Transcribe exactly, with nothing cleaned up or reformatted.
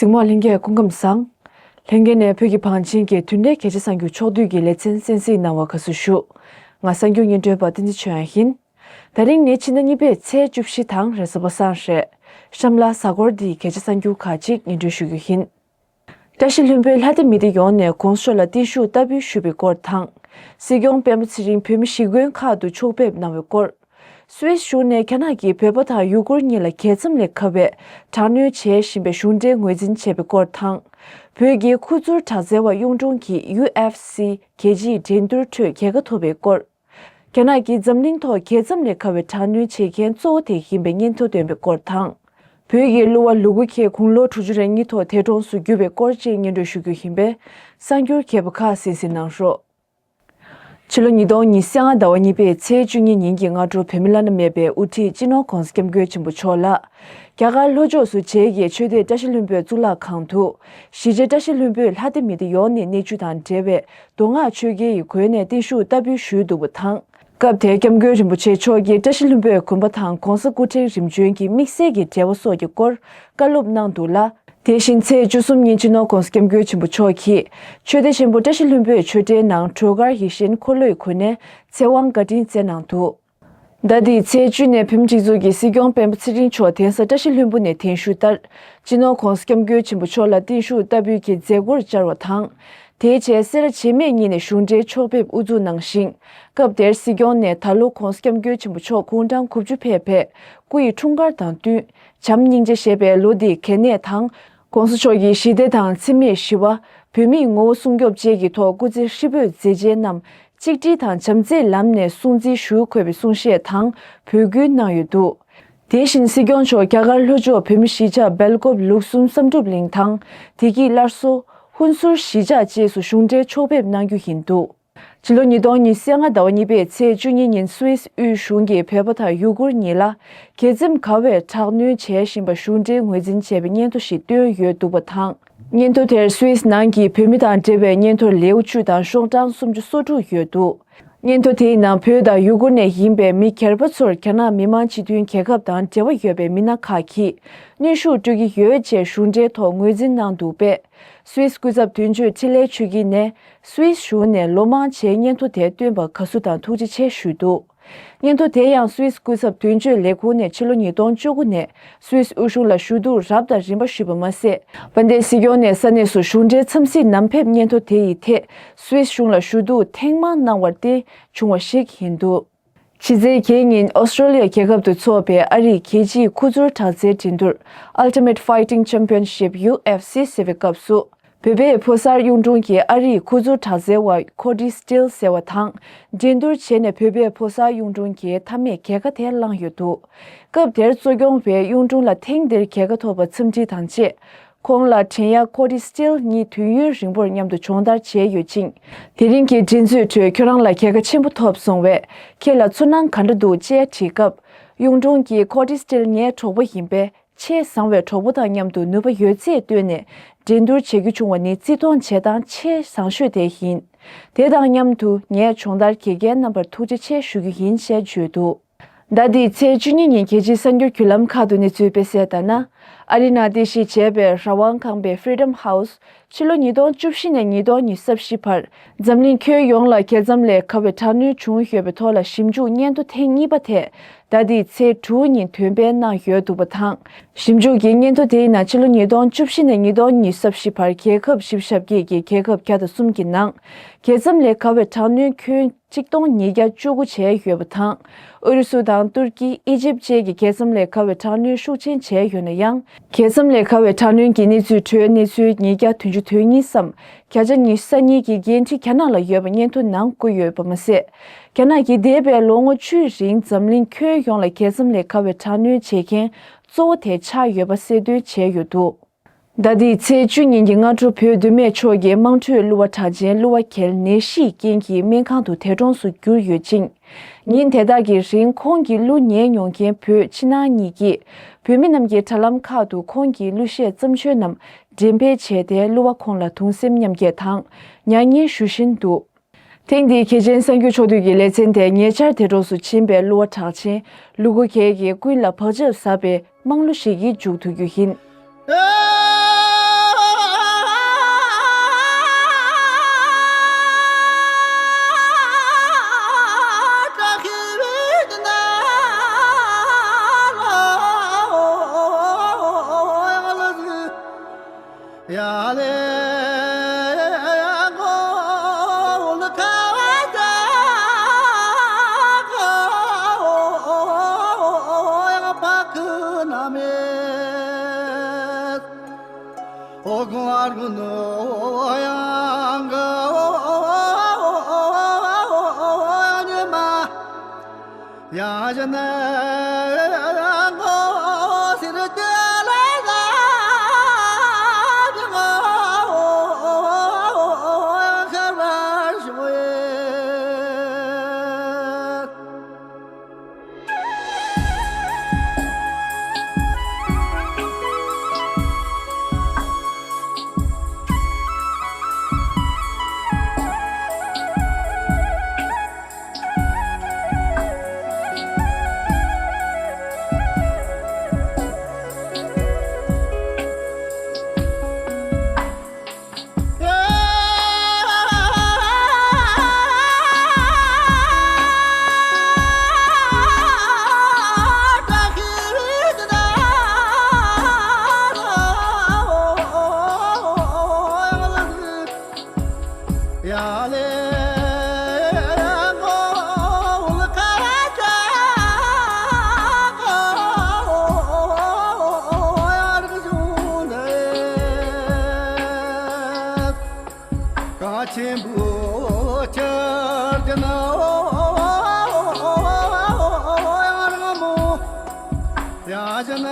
གཟིགས་མོ་ལྷན་རྒྱས་སྐུ་ཁམས་བཟང་། ལྷན་རྒྱས་ནས་བོད་ཀྱི་བང་ཆེན་གྱི་དུས་དྲན་གལ་ཆེ་གསར་འགྱུར་ཕྱོགས་བསྡུས་ཀྱི་ལེ་ཚན་གསན་གཟིགས་གནང་བར་དགའ་བསུ་ཞུ། ང་གསར་འགྱུར་སྙན་སྒྲོན་པ་བསྟན་འཛིན་ཆོས་དབྱངས་ཡིན། ད་རིང་ནི་ཕྱི་ཟླ་གཉིས་པའི་ཚེས་བཅུ་བཞི་དང་རེས་གཟའ་པ་སངས་རེད། གཤམ་ལ་གཟའ་འཁོར་འདིའི་གལ་ཆེ་གསར་འགྱུར་ཁག་ཅིག་སྙན་སྒྲོན་ཞུ་རྒྱུ་ཡིན། བཀྲ་ཤིས་ལྷུན་པོས་ལྷ་སྡེ་མི་སྡེ་ཡོངས་ནས་གོང་ས་མཆོག་ལ་བརྟན་བཞུགས་བསྟར་འབུལ་ཞུས་པའི་སྐོར་དང་། སྲིད་སྐྱོང་སྤེན་པ་ཚེ་རིང་བོད་མི་གཞིས་མགོན་ཁག་ཏུ་ཕྱོགས་ཕེབས་གནང་བའི་སྐོར། སུད་སི་གཞུང་ནས་རྒྱ་ནག་གིས་བོད་པ་དང་ཡུ་གུར་གཉིས་ལ་རྒྱལ་མཚམས་ལས་ཁ་བའི་དྲག་གནོན་བྱེད་བཞིན་པའི་གཞུང་འབྲེལ་ངོས་འཛིན་བྱས་པའི་སྐོར་དང་། བོད་ཀྱི་ཁུ་ཚུར་དྲག་རྩལ་བ་གཡུང་དྲུང་གིས་ཡུ་ཨེཕ་སི་རྒྱལ་སྤྱིའི་འགྲན་བསྡུར་ཁྲོད་རྒྱལ་ཁ་ཐོབ་པའི་སྐོར། རྒྱ་ནག་གིས་འཛམ་གླིང་ཐོག་རྒྱལ་མཚམས་ལས་ཁ་བའི་དྲག་གནོན་བྱེད་མཁན་གཙོ་བོ་དེ་ཡིན་པའི་སྙན་ཐོ་བཏོན་པའི་སྐོར་དང་། བོད་ཀྱི་གླུ་བ་ལུ་གུ་མཁྱེན་དགུང་ལོ་དྲུག་ཅུ་རེ་གཉིས་ཐོག་འདས་གྲོངས་སུ་གྱུར་པའི་སྐོར་བཅས་སྙན་སྒྲོན་ཞུ་རྒྱུ་ཡིན་པས། གསར་འགྱུར་རྒྱས་པ་ཁག་གསན་གཟིགས་གནང་རོགས། ཕྱི་ལོ་ཉིས་སྟོང་ཉི་ཤུ་རྩ་ལྔ་ཟླ་བ་གཉིས་པའི་ཚེས་བཅུ་གཉིས་ཉིན་གྱི་སྔ་དྲོ་བོད་མི་བླ་ན་མེད་པའི་དབུ་ཁྲིད་སྤྱི་ནོར་༧གོང་ས་༧སྐྱབས་མགོན་ཆེན་པོ་མཆོག་ལ། རྒྱ་གར་ལྷོ་ཕྱོགས་སུ་མཇལ་གྱི་ཆོས་སྡེ་བཀྲ་ཤིས་ལྷུན་པོའི་གཙུག་ལག་ཁང་དུ། གཞིས་བྱེས་བཀྲ་ཤིས་ལྷུན་པོས་ལྷ་སྡེ་མི་སྡེ་ཡོངས་ནས་གནས་ཆུང་དང་འབྲེལ་བའི་མདོ་སྔགས་ཆོས་རྒྱལ་ཡི་སྒོ་ནས་བརྟན་བཞུགས་བསྟར་འབུལ་ཞུས་འདུག་པ་དང་། སྐབས་དེར་༧སྐྱབས་མགོན་རིན་པོ་ཆེ་མཆོག་གིས་བཀྲ་ཤིས་ལྷུན་པོའི་དགོན་པ་དང་༧གོང་ས་སྐུ་ཕྲེང་རིམ་བྱོན་གྱི་དམིགས་བསལ་གྱི་འབྲེལ་བ་སོགས་ཀྱི་སྐོར་བཀའ་སློབ་གནང་འདུག་ལ། དེ་བཞིན་ཚེས་བཅུ་གསུམ་ཉིན་སྤྱི་ནོར་༧གོང་ས་༧སྐྱབས་མགོན་ཆེན་པོ་མཆོག་གིས་ཆོས་སྡེ་ཆེན་པོ་བཀྲ་ཤིས་ལྷུན་པོའི་ཆོས་གྲྭའི་ནང་སྒྲོལ་དཀར་ཡིད་བཞིན་འཁོར་ལོའི་སྒོ་ནས་ཚེ་དབང་བཀའ་དྲིན་སྩལ་གནང་འདུག་ཟླ་འདིའི་ཚེས་བཅུ་ནས་བོད་མིའི་སྒྲིག་འཛུགས་ཀྱི་སྲིད་སྐྱོང་སྤེན་པ་ཚེ་རིང་མཆོག་གདན་ས་བཀྲ་ཤིས་ལྷུན་པོ་ནས་གདན་ཞུས་ལྟར། སྤྱི་ནོར་༧གོང་ས་༧སྐྱབས་མགོན་ཆེན་པོ་མཆོག་ལ་བརྟན་བཞུགས་བསྟར་འབུལ་གྱི་མཛད་སྒོར་བཅར་བ་དང་། དེའི་རྗེས་སེ་ར་བྱེས་སྨད་གཉིས་ནས་གཞུང་འབྲེལ་ཕྱོགས་ཕེབས་དབུ་འཛུགས་གནང་ཞིང་། སྐབས་དེར་སྲིད་སྐྱོང་ནས་ད་ལོ་༧གོང་ས་༧སྐྱབས་མགོན་ཆེན་པོ་མཆོག་དགུང་གྲངས་དགུ་བཅུ་ཕེབས་པའི་སྐུ་ཡི་འཁྲུངས་སྐར་དང་བསྟུན། བྱམས་སྙིང་རྗེ་ཞེས་པའི་ལོ་འདིའི་གལ་གནད་དང་། ༧གོང་ས་མཆོག་གི་ཞི་བདེ་དང་འཚེ་མེད་ཞི་བ། བོད་མིའི་ངོ་བོ་སྲུང་སྐྱོབ་བཅས་ཀྱི་ཐོག་སྐུ་ཚེ་ཧྲིལ་པོའི་མཛད་རྗེས་རྣམས་གཅིག་སྒྲིལ་དང་བྱམས་བརྩེའི་ལམ་ནས་སྲུང་བརྩི་ཞུ་དགོས་པའི་གསུང་བཤད་དང་འབོད་སྐུལ་གནང་ཡོད་འདུག་དེ་བཞིན་སྲིད་སྐྱོང་མཆོག་རྒྱ་གར་ལྷོ་ཕྱོགས་བོད་མི་གཞིས་ཆགས་སྦེལ་ཀོབ་ལུགས་གསུམ་བསམ་གྲུབ་གླིང་དང་། བདེ་སྐྱིད་སླར་གསོ། ཧུན་སུར་གཞིས་ཆགས་བཅས་སུ་གཞུང་འབྲེལ་ཕྱོགས་ཕེབས་གནང་རྒྱུ་ཡིན་འདུག་ཕྱི་ལོ་ཉིས་སྟོང་ཉི་ཤུ་རྩ་ལྔ་ཟླ་བ་གཉིས་པའི་ཚེས་བཅུ་གཉིས་ཉིན་སུད་སི་དབུས་གཞུང་གིས་བོད་པ་དང་ཡུ་གུར་གཉིས་ལ་རྒྱལ་མཚམས་བརྒལ་བའི་དྲག་གནོན་བྱས་བཞིན་པ་གཞུང་འབྲེལ་ངོས་འཛིན་བྱས་པའི་སྙན་ཐོ་ཞིག་བཏོན་ཡོད་འདུག་པ་དང་། སྙན་ཐོ་དེར་སུད་སི་ནང་གི་བོད་མི་དང་འབྲེལ་བའི་སྙན་ཐོར་ལེའུ་བཅུ་དང་ཤོག་གྲངས་སུམ་ཅུ་སོ་དྲུག་ཡོད་འདུག་སྙན་ཐོ་དེའི་ནང་བོད་དང་ཡུ་གུར་ནས་ཡིན་པའི་མི་སྒེར་པ་ཚོར་རྒྱ་ནག་མི་དམངས་སྤྱི་མཐུན་རྒྱལ་ཁབ་དང་འབྲེལ་བ་ཡོད་པའི་མི་སྣ་ཁག་གིས་གནོན་ཤུགས་སྤྲོད་ཀྱི་ཡོད་ཅེས་གཞུང་འབྲེལ་ཐོག་ངོས་འཛིན་གནང་འདུག་པས། སུད་སི་སྐུ་ཚབ་དོན་གཅོད་འཕྲིན་ལས་ཆོས་སྐྱིད་ནས་སུད་སི་གཞུང་ནས་ལོ་མང་བྱས་སྙན་ཐོ་དེ་བཏོན་པར་དགའ་བསུ་དང་ཐུགས་རྗེ་ཆེ་ཞུས་འདུག་སྙན་ཐོ་དེ་ཡང་སུད་སི་སྐུ་ཚབ་དོན་གཅོད་ལས་ཁུངས་ནས་ཕྱི་ལོ་ཉིས་སྟོང་བཅུ་དགུ་ནས་སུད་སི་དབུས་གཞུང་ལ་ཞུ་གཏུག་རབ་དང་རིམ་པ་ཞུས་པ་མ་ཟད། དཔལ་ལྡན་སྲིད་སྐྱོང་ནས་ས་གནས་སུ་གཞུང་འབྲེལ་འཚམས་གཟིགས་ནམ་ཕེབས་སྙན་ཐོ་དེ་ཡི་ཐད་སུད་སི་གཞུང་ལ་ཞུ་གཏུག་ཐེངས་མང་གནང་བར་བརྟེན་བྱུང་བ་ཞིག་ཡིན་འདུག་ཕྱི་ཚེས་བརྒྱད་ཉིན་ཨོ་སི་ཀྲོ་ལི་ཡ་རྒྱལ་ཁབ་ཏུ་འཚོགས་པའི་ཨ་རིའི་རྒྱལ་སྤྱིའི་ཁུ་ཚུར་དྲག་རྩལ་འགྲན་བསྡུར་Ultimate Fighting Championship U F C ཟེར་བའི་སྐབས་སུ། བོད་པའི་ཕོ་གསར་གཡུང་དྲུང་གིས་ཨ་རིའི་ཁུ་ཚུར་དྲག་རྩལ་བ་ཀོ་ཌི་སི་ཊིལ་ཟེར་བ་དང་འགྲན་བསྡུར་བྱས་ནས་བོད་པའི་ཕོ་གསར་གཡུང་དྲུང་གིས་མཐའ་མའི་རྒྱལ་ཁ་དེ་བླངས་ཡོད་འདུག་སྐབས་དེར་གཙོ་སྐྱོང་བས་གཡུང་དྲུང་ལ་ཐེངས་འདིར་རྒྱལ་ཁ་ཐོབ་པར་འཚམས་འདྲི་དང་བཅས། ཁོང་ལ་དྲན་ཡག་ཀོ་ཌི་སི་ཊིལ་གཉིས་དུས་ཡུན་རིང་པོར་མཉམ་དུ་སྦྱོང་བརྡར་བྱས་ཡོད་ཅིང་། དེ་རིང་གི་འགྲན་རྩོད་ཁྲོད་ཁྱོད་རང་ལ་རྒྱལ་ཁ་ཆེན་པོ་ཐོབ་སོང་བས། ཁྱེད་ལ་ཚོར་སྣང་ག་འདྲ་འདུག་ཅེས་དྲིས་སྐབས། གཡུང་དྲུང་གིས་ཀོ་ཌི་སི་ཊིལ་ངའི་གྲོགས་པོ་ཡིན་པས། ཆེས་བཟང་བའི་གྲོགས་པོ་དང་མཉམ་དུ་ནུས་པ་ཡོད་ཚད་བཏོན་ནས་འགྲན་བསྡུར་བྱེད་རྒྱུ་བྱུང་བ་ནི་བརྩི་མཐོང་བྱེད་སྟངས་ཆེས་བཟང་ཤོས་དེ་ཡིན། དེ་དང་མཉམ་དུ་ངའི་སྦྱོང་བརྡར་དགེ་རྒན་རྣམ་པར་ཐུགས་རྗེ་ཆེ་ཞུ་རྒྱུ་ཡིན་ཞེས་བརྗོད་འདུག་ཟླ་འདིའི་ཚེས་བཅུ་གཉིས་ཉིན་རྒྱལ་སྤྱིའི་གསར་འགྱུར་བརྒྱུད་ལམ་ཁག་ཏུ་གནས་ཚུལ་སྤེལ་གསལ་ལྟར་ན། ཨ་རི་ནང་རྟེན་གཞི་བྱས་པའི་རང་དབང་ཁང་པའི་Freedom House ཕྱི་ལོ་ཉིས་སྟོང་བཅུ་བཞི་ནས་ཉིས་སྟོང་ཉི་ཤུ་རྩ་བཞི་བར་འཛམ་གླིང་ཁྱོན་ཡོངས་ལ་རྒྱལ་མཚམས་ལས་འགལ་བའི་དྲག་གནོན་བྱུང་ཡོད་པའི་ཐོག་ལ་ཞིབ་འཇུག་སྙན་ཐོ་ཐེངས་གཉིས་པ་དེ་ཟླ་འདིའི་ཚེས་དྲུག་ཉིན་འདོན་སྤེལ་གནང་ཡོད་འདུག་པ་དང་། ཞིབ་འཇུག་གི་སྙན་ཐོ་དེའི་ནང་ཕྱི་ལོ་ཉིས་སྟོང་བཅུ་བཞི་ནས་ཉིས་སྟོང་ཉི་ཤུ་རྩ་བཞི་བར་རྒྱལ་ཁབ་བཞི་བཅུ་ཞེ་བརྒྱད་ཀྱི་རྒྱལ་ཁབ་བརྒྱ་དང་གསུམ་གྱི་ནང་རྒྱལ་མཚམས་ལས་འགལ་བའི་དྲག་གནོན་ཁྱོན་གཅིག་སྟོང་ཉིས་བརྒྱ་བཅུ་དགུ་བྱས་ཡོད་པ་དང་། ཨུ་རུ་སུ་དང་ཏུར་ཀི། ཨི་ཇིབ་བཅས་ཀྱི་རྒྱལ་མཚམས་ལས་འགལ་བའི་དྲག་གནོན་ཤུགས་ཆེན་བྱས་ཡོད་ན་ཡང་། རྒྱལ་མཚམས་ལས་འགལ་བའི་དྲག་གནོན་གྱི་གནས་ཚུལ་ཁྲོད་གནས་ཚུལ་ཉིས་བརྒྱ་བདུན་ཅུ་དོན་གཉིས་སམ། བརྒྱ་ཆ་ཉི་ཤུ་རྩ་གཉིས་ཀྱི་འགན་འཁྲི་རྒྱ་ནག་ལ་ཡོད་པ་སྙན་ཐོ་ནང་བཀོད་ཡོད་པ་མ་ཟད། རྒྱ་ནག་གིས་འདས་པའི་ལོ་ངོ་བཅུའི་རིང་འཛམ་གླིང་ཁྱོན་ཡོངས་ལ་རྒྱལ་མཚམས་ལས་འགལ་བའི་དྲག་གནོན་བྱེད་མཁན་གཙོ་བོ་དེ་ཆགས་ཡོད་པ་གསལ་སྟོན་བྱས་ཡོད་འདུག་ཟླ་འདིའི་ཚེས་བཅུ་ཉིན་གྱི་སྔ་དྲོ་བོད་མདོ་སྨད་ཕྱོགས་ཀྱི་དམངས་ཁྲོད་གླུ་བ་གྲགས་ཅན་གླུ་བ་གྱལ་ནད་གཞིའི་རྐྱེན་གྱིས་སྨན་ཁང་དུ་འདས་གྲོངས་སུ་གྱུར་ཡོད་ཅིང་། ཉིན་དེ་དག་གི་རིང་ཁོང་གི་གླུ་ཉན་མྱོང་མཁན་བོད་ཕྱི་ནང་གཉིས་ཀྱིས་བོད་མི་རྣམས་ཀྱི་དྲ་ལམ་ཁག་ཏུ་ཁོང་གི་གླུ་གཞས་བརྩམས་ཆོས་རྣམས་འགྲེམས་སྤེལ་བྱས་ཏེ་གླུ་བ་ཁོང་ལ་གདུང་སེམས་མཉམ་སྐྱེད་དང་མྱ་ངན་ཞུ་བཞིན་འདུག་ཐེངས་འདིའི་གལ་ཆེན་གསར་འགྱུར་ཕྱོགས་བསྡུས་ཀྱི་ལེ་ཚན་དེ་ཉེ་ཆར་འདས་གྲོངས་སུ་ཕྱིན་པའི་གླུ་བ་གྲགས་ཅན་ལུ་གུ་གྱལ་གྱི་ཀུན་ལ་བག་ཆགས་ཟབ་པའི་དམངས་གླུ་ཞིག་གིས་མཇུག་བསྡུ་རྒྱུ་ཡིན། ཡ་ལེ་གོ་ལ་ཁ་བ་ད་གོ་ཡང་ཕ་ཁུ་ན་མེད། ཨོ་གོ་ཨར་གོ་ནོ་ཡང་གོ་ཉི་མ། ཡང་ཞིན་ན་ངོ་སིར་ཏེ་ལ་ལ་ང་ཁ་བར་ཞུ་ཡེ། ཡ་ལེ་གོ་ལ་ཁ་ཆ་གོ་ཡར་ག་ཞུ་ནེ། ག་ཆེན་པོ་ཆར་གྱི་ན་ཡར་ག་མོ་ཡ་ཞིན་ན།